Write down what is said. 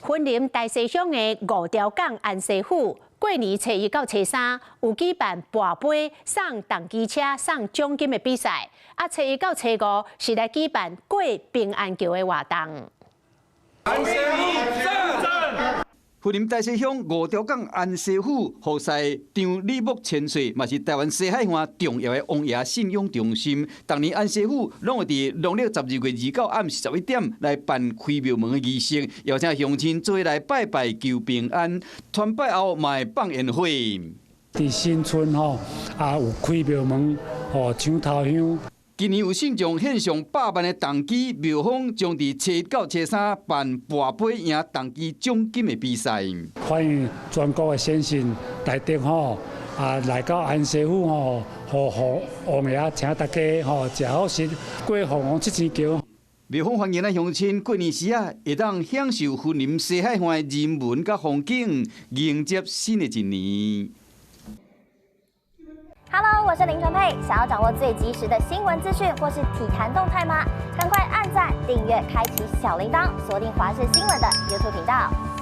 雲林大溪鄉的五條港安師府，過年初一到初三有舉辦跋杯送重機車送獎金的比賽，啊，初一到初五是來舉辦過平安橋的活動。安師府讚讚。雲林大溪鄉五條港安師府護士張李木千歲，嘛是台灣西海岸重要的王爺信仰中心。逐年安師府攏會佇農曆12月29暗時11點來辦開廟門的儀式，邀請鄉親做伙來拜拜求平安。團拜後嘛會放煙火。佇新春吼，啊有開廟門，吼搶頭香。今年有信眾獻上百萬的動機，廟方將佇初一到初三辦跋杯贏重機獎金的比賽。歡迎全國的先信大德吼，啊來到安師府吼，予王爺請大家吼食好食，過鳳凰七星橋。廟方歡迎咱鄉親過年時啊，會當享受雲林西海岸的人文佮風景，迎接新的一年。 Hello，我是林純佩。想要掌握最及時的新聞資訊或是體壇動態嗎？趕快按讚、訂閱、開啟小鈴鐺，鎖定華視新聞的 YouTube 頻道。